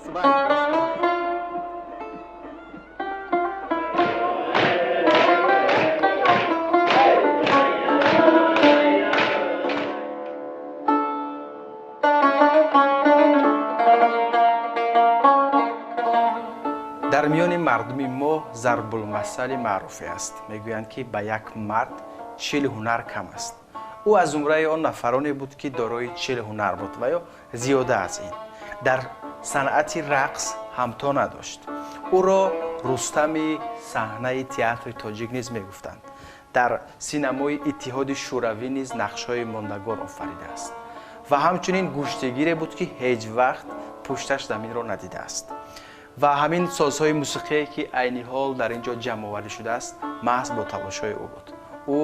Дар миёни мардуми мо зарбулмасали маъруфе аст. Мегӯянд, ки ба як мард 40 ҳунар кам аст. Ӯ аз зумраи он нафароне буд, ки дорои 40 ҳунар буд ва ё зиёда аз ин. Дар санъати рақс ҳамто надошт. Ӯро Рустами саҳнаи театри тоҷик низ мегуфтанд. Дар синамои Иттиҳоди Шӯравӣ низ нақшҳои мондагор офаридааст ва ҳамчунин гӯштигире буд, ки ҳеҷ вақт пушташ заминро надидааст. Ва ҳамин созҳои мусиқие, ки айни ҳол дар ин ҷо ҷамъоварӣ шудааст, маҳз бо талошҳои ӯ буд. Ӯ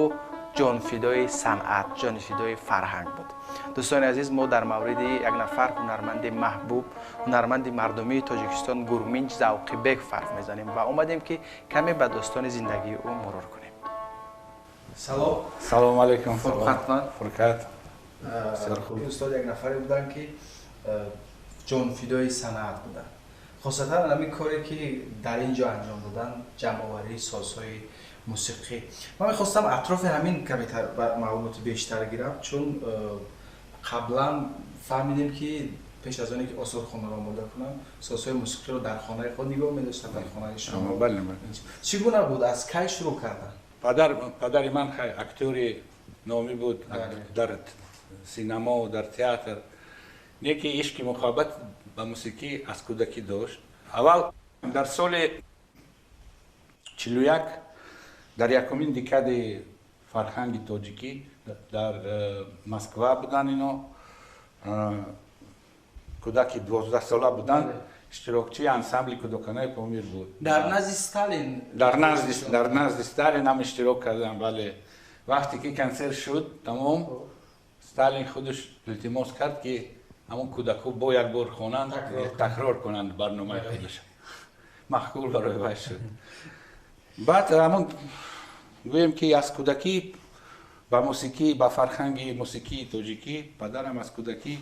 ҷонфидои санъат, ҷонфидои фарҳанг буд. Дӯстони азиз, мо дар мавриди як нафар ҳунарманди маҳбуб, ҳунарманди мардумии Тоҷикистон Гурминҷ Завқибек ҳарф мезанем ва омадем, ки каме ба достони зиндагии ӯ мурур кунем. Салом. Салом алейкум. Фурқатманд. Фурқат. Устод як нафаре буданд, ки ҷонфидои санъат буданд. Хосатан ҳамин коре, ки дар ин ҷо анҷом доданд, ҷамъоварии созҳои мусиқӣ. Ман мехостам атрофи ҳамин каме маълумоти бештар гирам, чун қаблан фаҳмидем, ки пеш аз оне ки осорхонаро омода кунам, созҳои мусиқиро дар хонаи худ нигоҳ медоштанд, дар хонаи шумо. Бале. Чӣ гуна буд, аз кай шурӯъ карданд? Падари ман актёри номӣ буд дар синамо, дар театр. Не ки ишқи муҳаббат ба мусиқӣ аз кӯдакӣ дошт. Аввал дар соли 41 дар якумин декади фарҳанги тоҷикӣ дар Москва буданд ино. Кӯдаки 12-сола буданд, иштирокчии ансамбли кӯдаконаи Помир буд. Дар назди Сталин? Дар назди Сталин ҳам иштирок кардам, бале. Вақте ки консерт шуд тамом, Сталин худаш илтимос кард, ки ҳамон кӯдакҳо бо як бор хонанд, такрор кунанд барномаи худаш. Маъқул барои вай шуд. Баъд ҳамон гӯем, ки аз кӯдакӣ ба мусиқӣ, ба фарҳанги мусиқии тоҷикӣ падарам аз кӯдакӣ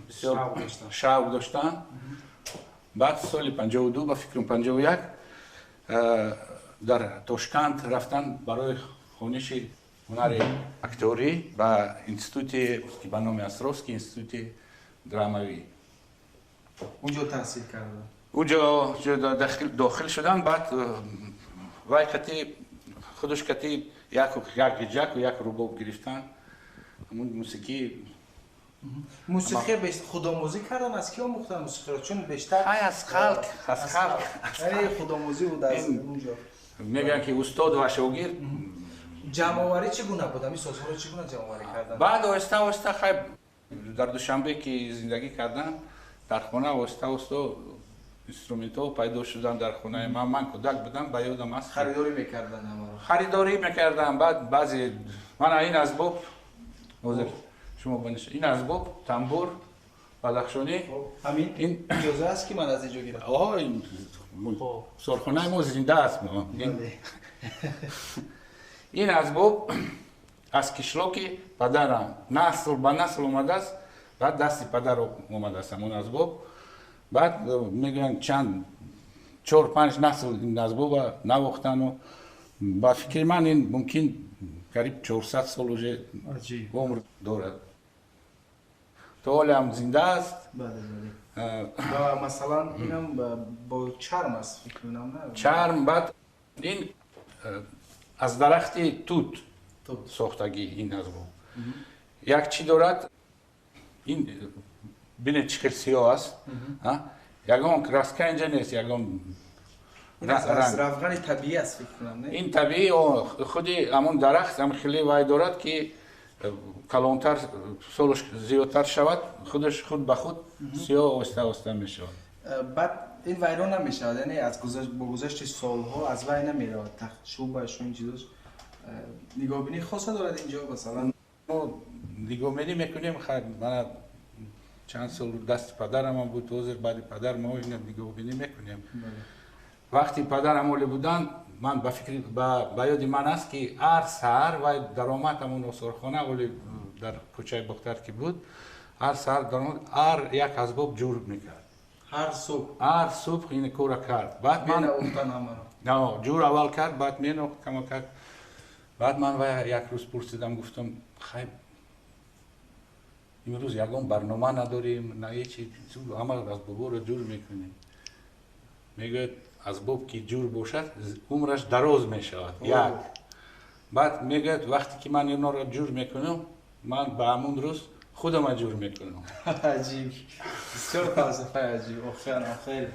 бисёр шавқ доштанд. Баъд соли 52, ба фикрам 51, дар Тошканд рафтанд барои хониши ҳунари актёрӣ ба институти ба номи Островский, институти драмавӣ. Унҷо таҳсил карданд? Уҷо дохил шуданд. Баъд вай кати худаш кати як ғиҷаку як рубоб гирифтанд, ҳамун мусиқӣ. Мусиқӣ худомӯзӣ кардан? Аз ки омӯхтан мусиқиро, чун бештар Аз халқ, аз халқ. Яъне худомӯзӣ буд аз унҷо. Мегӯянд, ки устод ва шогирд. Ҷамъоварӣ чӣ гуна буд? Ҳамин созҳоро чӣ гуна ҷамъоварӣ карданд? Баъд оҳиста оҳиста хай дар Душанбе ки зиндагӣ кардам, дар хона оҳиста оҳиста инструментҳо пайдо шуданд дар хонаи ман. Ман кӯдак будам, ба ёдам аст. Харидорӣ мекарданд ҳамаро? Харидорӣ мекардам. Баъд баъзе мана ин асбоб, ҳозир шумо биниш, ин асбоб тамбур бадахшонӣ. Ҳамин ин иҷоза аст, ки ман аз инҷо гирам? Осорхонаи мо зинда аст. Ин асбоб аз кишлоки падарам насл ба насл омадааст. Баъд дасти падар омадааст ҳамон асбоб. Баъд мегӯянд, чанд чор панҷ насл ин асбоба навохтану ба фикри ман ин мумкин қариб 400 сол уже умр дорад, то ҳоле ҳам зинда аст. Ва масалан инам бо чарм аст, фикр кунам, на? Чарм. Баъд ин аз дарахти тут сохтагӣ ин асбоб. Як чӣ дорад ин, бинед, чӣ хел сиёҳ аст, ягон краска инҷа нест, ягон. Равғани табиӣ аст, фикр кунам, не? Ин табиӣ, худи ҳамон дарахт ҳам хеле вай дорад, ки калонтар, солаш зиёдтар шавад, худаш худ ба худ сиёҳ оҳиста оҳиста мешавад. Баъд ин вайрон намешавад, яъне аз бо гузашти солҳо аз вай намеравад шӯбашу ин чизош? Нигоҳбинии хоса дорад инҷо масалан? Мо нигоҳбинӣ мекунем. Мана чанд сол дасти падарамам буд, ҳозир баъди падар мо ина нигоҳбинӣ мекунем. Вақти падарам оле буданд, ман ба фикри ба ёди ман аст, ки ҳар саҳар вай даромад ҳамон осорхона, оли дар кӯчаи Бохтар ки буд, ҳар саҳар даромад, ҳар як асбоб ҷур мекард. Ҳар субҳ? Ҳар субҳ ин корро кард. Баъд ман менавохтан ҳамаро? Ҷур аввал кард, баъд менохт камакак. Баъд ман вай як рӯз пурсидам, гуфтам, хай, имрӯз ягон барнома надорем, на ҳечи, ҳама асбобҳоро ҷур мекунем. Мегӯяд, асбоб ки ҷур бошад, умраш дароз мешавад. Як. Баъд мегӯяд, вақте ки ман инҳоро ҷур мекунам, ман ба ҳамун рӯз худама ҷур мекунам. Аҷиб, бисёр фалсафаи аҷиб, охиран охир.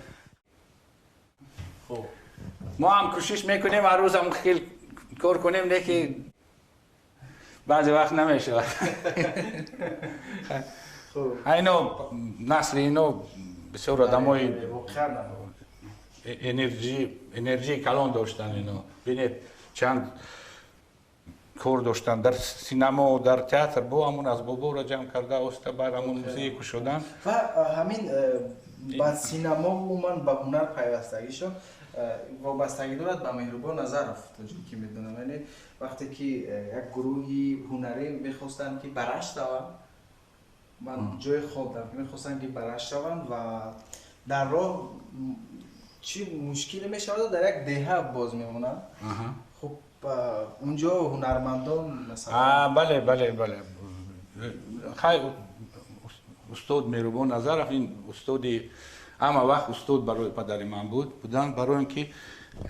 Хуб, мо ҳам кӯшиш мекунем ҳар рӯзам хел кор кунем, леки баъзе вақт намешавад. Ино насли ино бисёр одамои энергии калон доштанд. Ино бинед, чанд кор доштанд дар синамо, дар театр, бо ҳамун асбобҳоро ҷамъ карда, оста баъд ҳамун музее кушоданд. Ва ҳамин ба синамо умуман ба ҳунар пайвастагишон вобастагӣ дорад ба Меҳрубон Назаров, то ҷое ки медонам. Яъне вақте ки як гурӯҳи ҳунарӣ мехостанд, ки ба Рашт раванд, ман ҷое хондам, ки мехостанд, ки ба Рашт раванд ва дар роҳ чӣ мушкиле мешавад, дар як деҳа боз мемонанд. Хуб, унҷо ҳунармандон масалан бале, бале, бале, хай, устод Меҳрубон Назаров ин устоди ҳама вақт устод барои падари ман буд, буданд, барои ин ки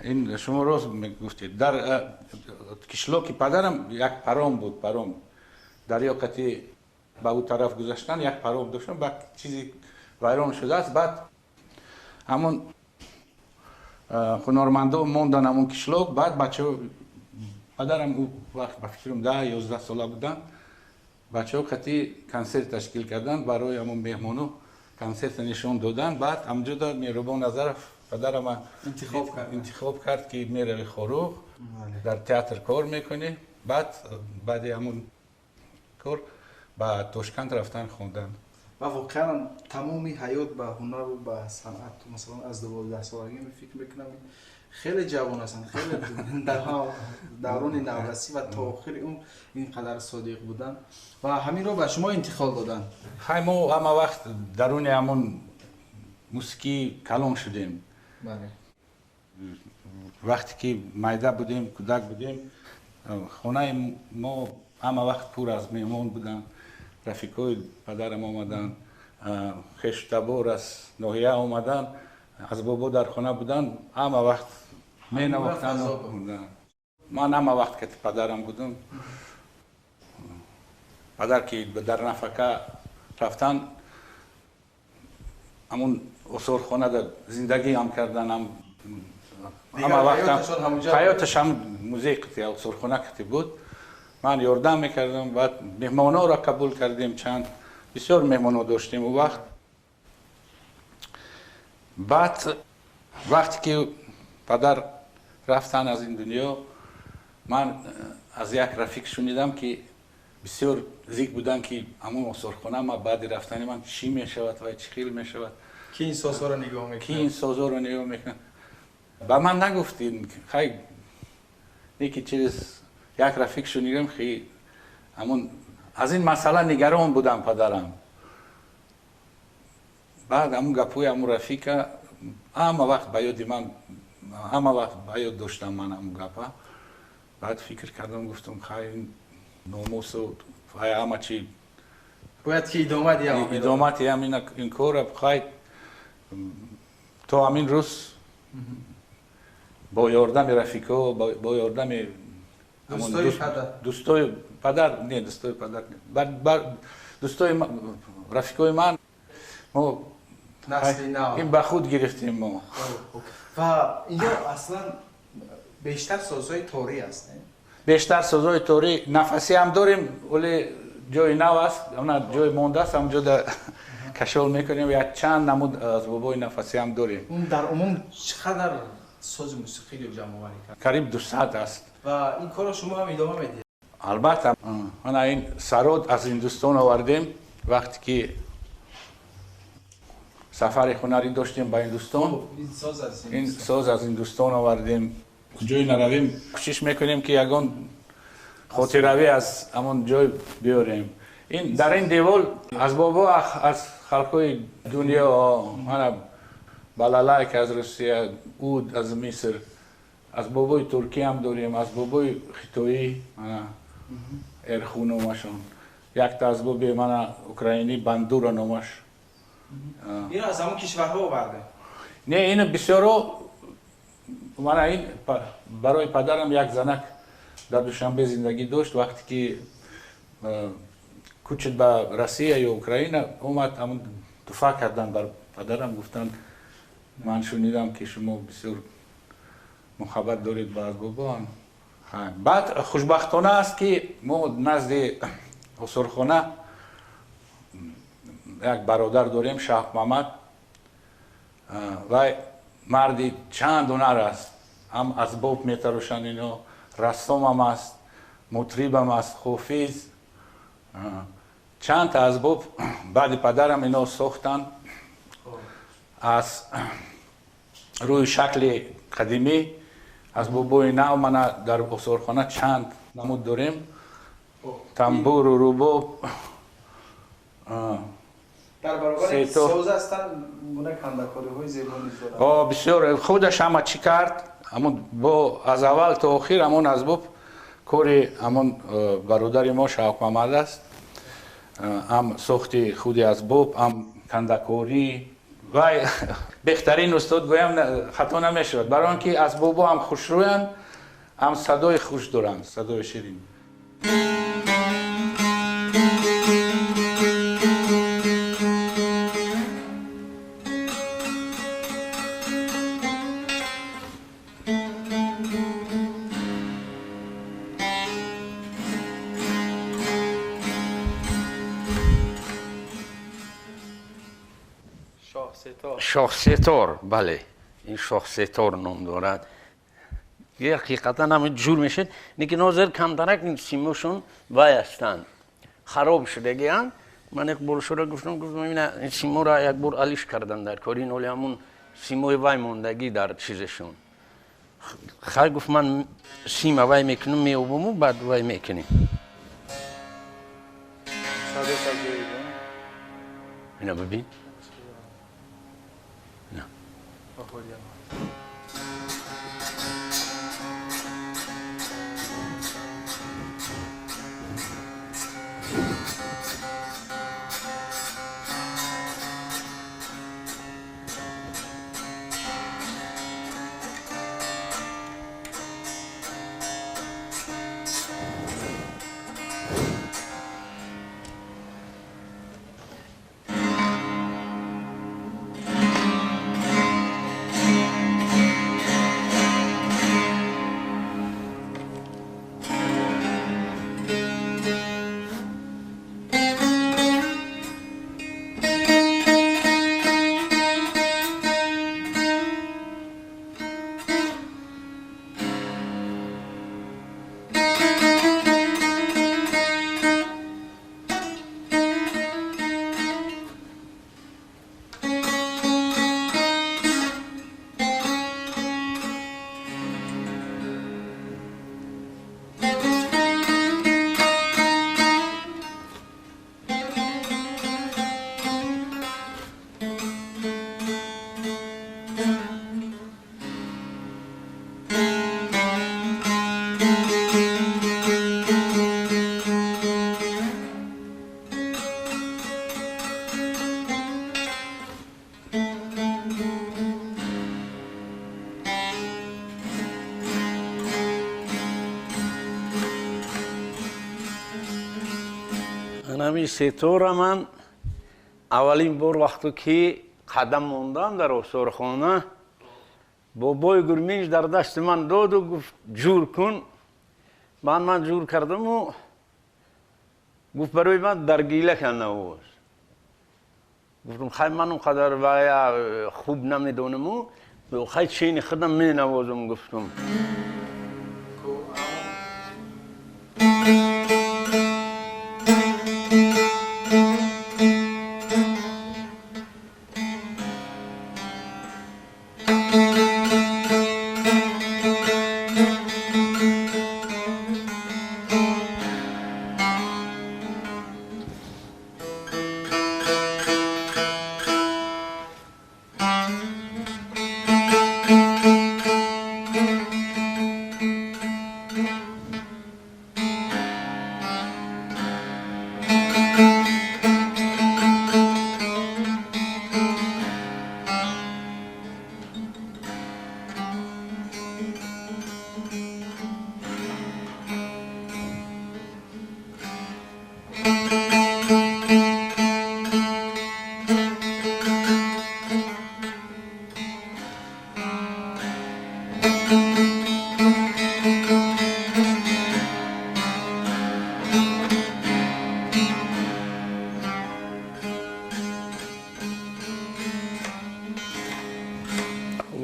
ин шумо рост мегуфтед, дар кишлоки падарам як паром буд, паром дарё қати ба ӯ тараф гузаштан як паром доштам, баъд чизи вайрон шудааст, баъд ҳамон ҳунармандо мондан ҳамон кишлок. Баъд бачаҳо, падарам ӯ вақт ба фикрам 10-11 сола буданд, бачаҳо қати консерт ташкил карданд, барои ҳамон меҳмоно консерт нишон доданд. Баъд ҳамҷода Меҳрубон Назаров падарама интихоб кард, ки мерави Хоруғ, дар театр кор мекунӣ. Баъд баъди ҳамон кор ба Тошканд рафтан, хондан. Ва воқеан тамоми ҳаёт ба ҳунару ба санъат, масалан аз 12-солагӣ фикр мекунам, хеле ҷавон ҳастанд, хеле даврони наврасӣ ва то охири умр ин қадар содиқ будан ва ҳаминро ба шумо интиқол доданд. Хай, мо ҳама вақт даруни ҳамон мусиқӣ калон шудем. Вақте ки майда будем, кӯдак будем, хонаи мо ҳама вақт пур аз меҳмон буданд, рафиқҳои падарам омаданд, хештабор аз ноҳия омаданд, асбобҳо дар хона буданд, ҳама вақт менавохтанд. Ман ҳама вақт кати падарам будам. Падар ки дар нафақа рафтан, ҳамун осорхонада зиндагиам кардан, ҳама вақт ҳаёташ ҳам музей қити, осорхона қити буд. Ман ёрдам мекардам. Баъд меҳмонҳоро қабул кардем, чанд бисёр меҳмонҳо доштем он вақт. Баъд вақте ки падар рафтан аз ин дунё, ман аз як рафиқ шунидам, ки бисёр зик буданд, ки ҳамон осорхона ма баъди рафтани ман чӣ мешавад ва чӣ хел мешавад. Ки ин созҳоро нигоҳ мекунад? Ки ин созҳоро нигоҳ мекунад? Ба ман нагуфтин, хай, не ки через як рафиқ шунидам, ки ҳамон аз ин масъала нигарон будам падарам. Баъд ҳамун гапҳои ҳамун рафиқа ҳама вақт ба ёди ман, ҳама вақт ба ёд доштам ман ҳамун гапа. Баъд фикр кардам, гуфтам, хай, номусу ҳама чи бояд ки идома диҳам. Идома диҳам ин кора. Хай, то ҳамин рӯз бо ёрдами рафиқо, бо ёрдами дӯстои падар, не, дӯстои падар, дӯстои рафиқои ман, мо ин ба худ гирифтем мо. Ва инҷо аслан бештар созҳои торӣ аст? Бештар созҳои торӣ, нафасӣ ҳам дорем, вале ҷои нав аст, она ҷои мондааст, ҳамҷода кашол мекунем. Як чанд намуд асбобҳои нафасӣ ҳам дорем. Дар умум чӣ қадар сози мусиқиро ҷамъоварӣ кард? Қариб 200 аст. Ва ин корро шумо ҳам идома медиҳед? Албатта. Ана ин сарод аз Ҳиндустон овардем, вақте ки сафари ҳунарӣ доштем ба Ҳиндустон, ин соз аз Ҳиндустон овардем. Ҷое наравем, кӯшиш мекунем, ки ягон хотиравӣ аз ҳамон ҷой биёрем. Ин дар ин девол асбобҳо аз халқҳои дунё, ана. Балалайка аз Русия, уд аз Миср, асбобҳои туркӣ ҳам дорем, асбобҳои хитоӣ, эрху номашон. Якта асбоби мана украинӣ бандура номаш. Ино аз ҳамон кишварҳо оварде? Не, ино бисёро мана ин барои падарам як занак дар Душанбе зиндагӣ дошт, вақте ки кӯчид ба Россия ё Украина омад, ҳамон туфа кардан бар падарам, гуфтанд ман шунидам ки шумо бисёр муҳаббат доред ба асбобҳо. Баъд хушбахтона аст ки мо назди осорхона як бародар дорем, Шаҳмамад, вай марди чанд ҳунар аст, ҳам асбоб метарошанд ино, рассомам аст, мутрибам аст, ҳофиз, чанд та асбоб баъди падарам ино сохтанд аз рӯи шакли қадимӣ. Асбобҳои нав мана дар осорхона чанд намуд дорем, тамбуру рубоб. Дар баробари соз ҳастанд гуна кандакориҳои зебо низ доранд. Бисёр худаш ҳама чӣ кард, ҳамон бо аз аввал то охир ҳамон асбоб кори ҳамон бародари мо Шавқмамад аст. Ҳам сохти худи асбоб, ҳам кандакорӣ. Вай беҳтарин устод гӯям хато намешавад, барои он ки асбобҳо ҳам хушрӯянд, ҳам садои хуш доранд, садои ширин. Шоҳсетор, бале, ин шоҳсетор ном дорад. Ҳақиқатан ҳамин ҷур мешуд, лекин ҳозир камтарак симошон вай ҳастанд, хароб шудагианд. Ман як боршура гуфтам, ин симоро як бор алиш кардан дар кор, ин ҳоли ҳамун симои вай мондагӣ дар чизашон. Хай гуфт ман сима вай мекунам, меобаму баъд вай мекунем. Ина бибин. Ҳамин сетора ман аввалин бор вақте ки қадам мондам дар осорхона, бобои Гурминҷ дар дасти ман доду гуфт ҷур кун. Ман ҷур кардаму гуфт барои ман дар гила кан навоз. Гуфтам хай ман он қадар вая хуб намедонаму хай чени худам менавозам гуфтам.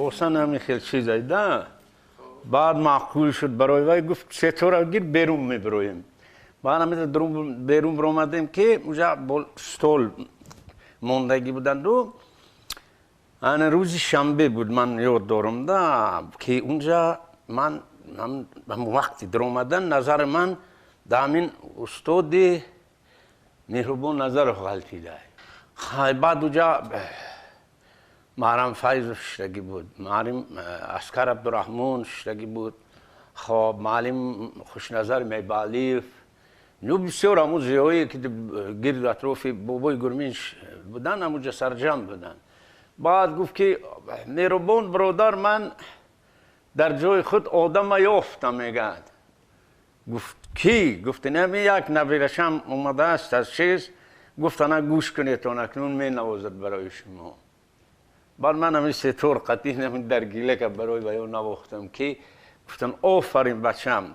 Осан ҳамин хел чизай да. Баъд маъқул шуд барои вай, гуфт сетора гир берун мебироем. Баъд ҳамин берун биромадем ки уҷа стол мондагӣ буданду. Ана рӯзи шанбе буд, ман ёд дорам да, ки унҷа ман вақти даромадан назари ман да ҳамин устоди Меҳрубон Назаров ғалтида. Хай баъд уҷа Маҳрам Файзов шиштагӣ буд, маълим Аскар Абдураҳмон шиштагӣ буд, хоб маълим Хушназар Мебалиев, ну бисёр ҳамун зиёие ки гирду атрофи бобои Гурминш буданд, ҳамунҷа сарҷамъ буданд. Баъд гуфт ки Меҳрубон бародар, ман дар ҷои худ одама ёфтам, мегӯяд. Гуфт кӣ? Гуфт ин як набирашам омадааст аз чиз. Гуфт ана гӯш кунед, он акнун менавозад барои шумо. Баъд ман ҳамин сетор қатъи ҳамин дар гилака барои ваё навохтам, ки гуфтам офарин бачам,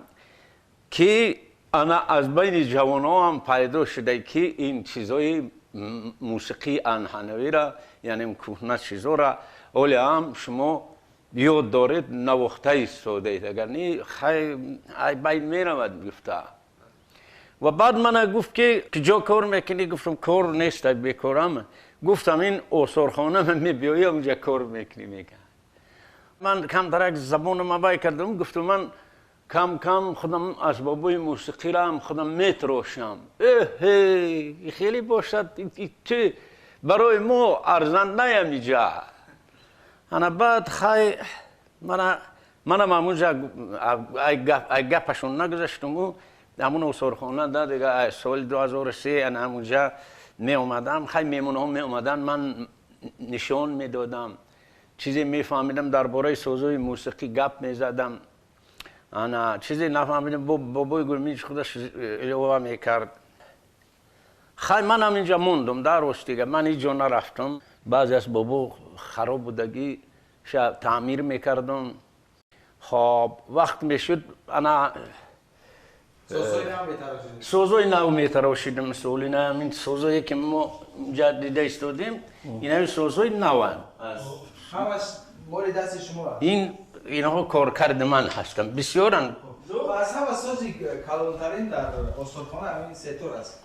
ки ана аз байни ҷавонҳо ҳам пайдо шуда ки ин чизҳои мусиқии анъанавиро, яъне кӯҳна чизҳоро ҳоле ҳам шумо ёд доред, навохта истодаед, агар не хай ай байн меравад, гуфта. Ва баъд мана гуфт ки куҷо кор мекунӣ? Гуфтам кор нест, бекорам. Гуфтам ин осорхона мебиёӣ, онҷа кор мекунӣ, мегӯяд. Ман камтарак забонам абай кардам, гуфтам ман кам кам худам асбобҳои мусиқиро ҳам худам метарошам. Эҳе, хеле бошад, ту барои мо арзандаям иҷа. Ана баъд хай манам ҳамунҷа ай гапашон нагузаштуму ҳамун осорхона да дига соли 2003 ана ҳамунҷа меомадам. Хай меҳмонҳо меомаданд, ман нишон медодам, чизе мефаҳмидам дар бораи созҳои мусиқӣ гап мезадам. Ана чизе нафаҳмидам, бобои Гурминч худаш илова мекард. Хай манам инҷа мондум дар рост дига, ман ҳеҷ ҷо нарафтам. Баъзе аз бобо хароб будагӣ ша таъмир мекардам. Хоб вақт мешуд ана созҳои нав метарошидам. Мисоли ин созҳое ки мо инҷа дида истодем, инҳами созҳои наванд. Ҳамаш моли дасти шумо аст? Инҳо коркарди ман ҳастанд, бисёранд. Аз ҳама сози калонтарин дар осорхона ҳамин сетор аст.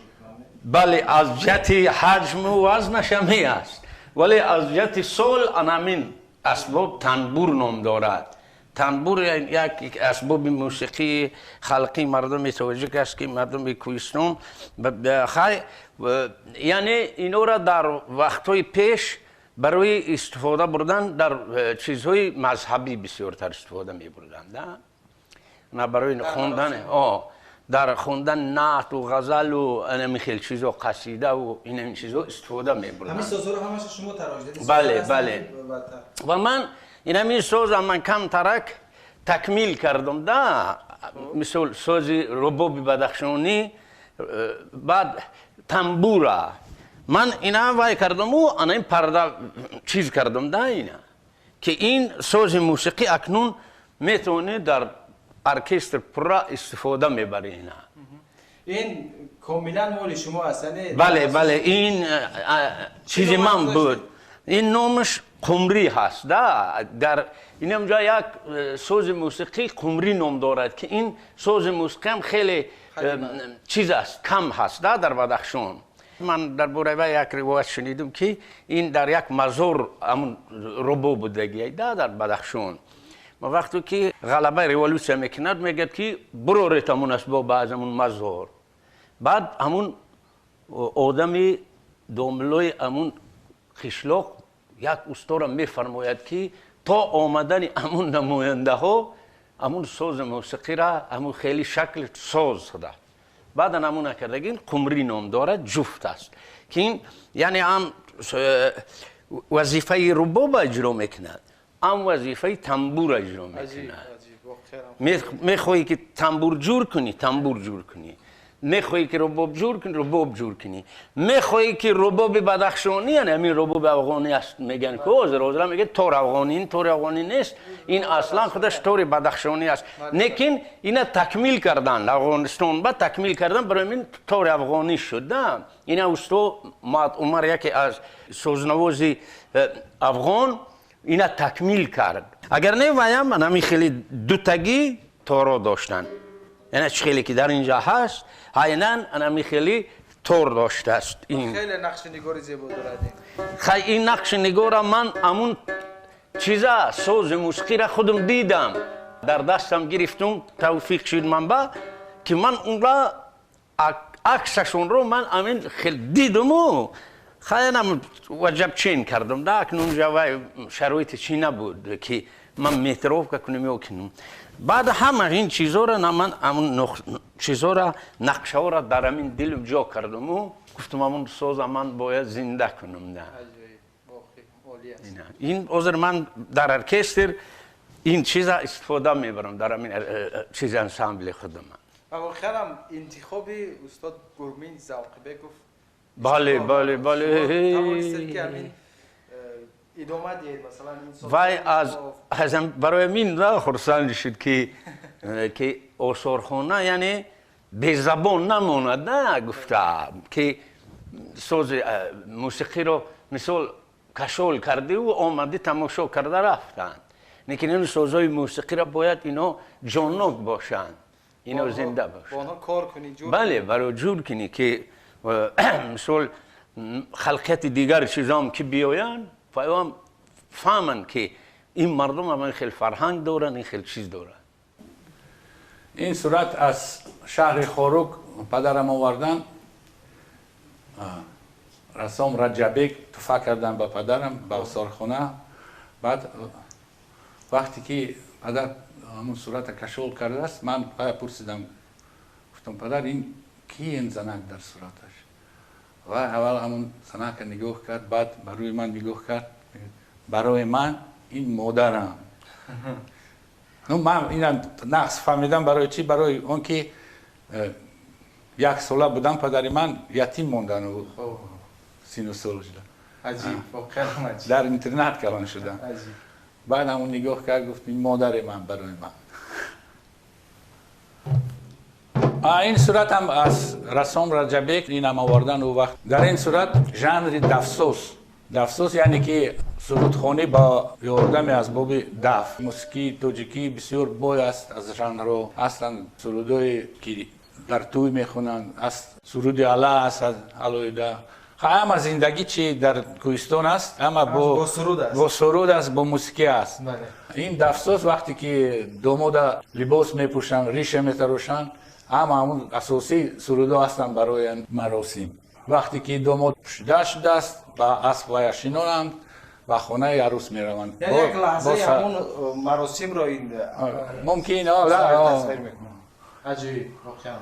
Бале, аз ҷиҳати ҳаҷму вазнаш ҳамин аст, вале аз ҷиҳати сол анамин асбоб танбур ном дорад. Танбур як асбоби мусиқии халқии мардуми тоҷик аст, ки мардуми кӯҳистон хай, яъне инора дар вақтҳои пеш барои истифода бурдан дар чизҳои мазҳабӣ бисёртар истифода мебурданд, на барои хондан, дар хондан наъту ғазалу анами хел чизо, қасидаву инами чизо истифода мебурданд. Ҳамин созҳоро ҳамаша шумо тарошидед? Бале, бале. Ва ман инамин соза ман камтарак такмил кардам да, мисол сози рубоби бадахшонӣ, баъд тамбура ман ина вай кардаму ана ин парда чиз кардам да, ина ки ин сози мусиқӣ акнун метавонӣ дар оркестр пурра истифода мебарӣ ина. Ин комилан моли шумо аст? Бале, бале, ин чизи ман буд. Ин номаш қумрӣ ҳаст да. Дар инамҷа як сози мусиқӣ қумрӣ ном дорад, ки ин сози мусиқӣ ҳам хеле чиз аст, кам ҳаст да дар Бадахшон. Ман дар бораи вай як ривоят шунидам, ки ин дар як мазор ҳамун рубо будагӣ да дар Бадахшон. Вақте ки ғалабаи революсия мекунад, мегӯяд ки буроред ҳамун асбоб аз ҳамун мазор. Баъд ҳамун одами домлои ҳамун қишлоқ як устора мефармояд, ки то омадани ҳамун намояндаҳо ҳамун сози мусиқира ҳамун хеле шакли соз шуда. Баъдан ҳамун накардагин қумрӣ ном дорад, ҷуфт аст, ки ин яъне ҳам вазифаи рубоба иҷро мекунад, ҳам вазифаи тамбура иҷро мекунад. Мехоҳӣ ки тамбур ҷур кунӣ, тамбур ҷур кунӣ. Мехоҳӣ ки рубоб ҷур кунӣ, рубоб ҷур кунӣ. Мехоҳӣ ки рубоби бадахшонӣ, яъне ҳамин рубоби афғонӣ аст, мегӯянд ки ҳозир ҳозира мегӯянд тори афғонӣ, ин тори афғонӣ нест, ин аслан худаш тори бадахшонӣ аст. Лекин ина такмил карданд, Афғонистон ба такмил кардан, барои ҳамин тори афғонӣ шуд. Ина усто Умар яке аз сознавози афғон ина такмил кард. Агар не ваям ҳамин хеле дутагӣ торо доштанд. Яъне чӣ хеле ки дар инҷа ҳаст, айнан ҳамин хеле тор доштааст. Хеле нақши нигори зебо дорад. Хай ин нақши нигора ман ҳамун чиза сози мусиқиро худам дидам. Дар дастам гирифтум, тавфиқ шуд манба ки ман унра аксашонро ман ҳамин хел дидуму хайнам ваҷаб чин кардам. Да акнун ҷа шароити чӣ набуд ки ман метровка кунам ё кинам. Баъд ҳама ин чизоро ман ҳамун чизоро нақшаҳоро дар ҳамин дилам ҷо кардаму гуфтам ҳамун соза ман бояд зинда кунам. Ин ҳозир ман дар оркестр ин чиза истифода мебарам дар ҳамин чизи ансамбли худам. Ва воқеан ҳам интихоби устод Гурмин Завқибеков. Бале, бале, бале. Тавонистед ки ҳамин идома диҳед, масалан ин соз. Вай аз барои мин хурсанд шуд ки осорхона яъне безабон намонад, на гуфта ки сози мусиқиро мисол кашол кардиву омадӣ тамошо карда рафтанд. Лекин ин созҳои мусиқиро бояд ино ҷоннок бошанд, ино зинда бошанд. Бо онҳо кор кунӣ, ҷур. Бале, барои ҷур кунӣ ки мисол халқияти дигар чизом ки биёянд, фаём фаҳманд ки ин мардум ҳамин хел фарҳанг доранд, ин хел чиз доранд. Ин сурат аз шаҳри Хорук падарам овардан. Расом Раҷабек туфа кардан ба падарам ба осорхона. Баъд вақте ки падар ҳамун сурата кашол кардааст, ман пурсидам, гуфтам падар ин ки ин занак дар сураташ? Ва аввал ҳамун занака нигоҳ кард, баъд ба рӯи ман нигоҳ кард. Барои ман ин модарам. Ну ман инам нақс фаҳмидам барои чӣ? Барои он ки як сола будам падари ман ятим мондан сину сол шуда. Аҷиб, воқеан аҷиб. Дар интернат калон шудам. Баъд ҳамун нигоҳ кард, гуфт ин модари ман барои ман. Ин сурат ҳам аз Расом Раҷабек инам овардан ӯ вақт. Дар ин сурат жанри дафсоз. Дафсоз яъне ки сурудхонӣ ба ёрдами асбоби даф. Мусиқии тоҷикӣ бисёр бой аст аз жанрҳо. Ҳастанд сурудҳое ки дар тӯй мехонанд, аст суруди ала аст алоҳида. Ҳама зиндагӣ чи дар кӯҳистон аст, ҳама бо суруд аст, бо мусиқӣ аст. Ин дафсоз вақте ки домода либос мепӯшанд, риша метарошанд, ҳама ҳамун асосии сурудҳо ҳастанд барои маросим. Вақте ки домод пӯшида шудааст, ба асп вая шинонанд, ба хонаи арӯс мераванд. Яъне як лаҳзаи ҳамун маросимро ин мумкин тасвир мекунад. Аҷиб, воқеан.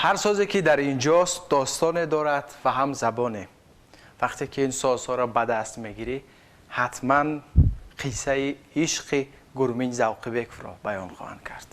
Ҳар созе ки дар инҷост достоне дорад ва ҳам забоне. Вақте ки ин созҳоро ба даст мегирӣ, ҳатман қиссаи ишқи Гурмин Завқибековро баён хоҳанд кард.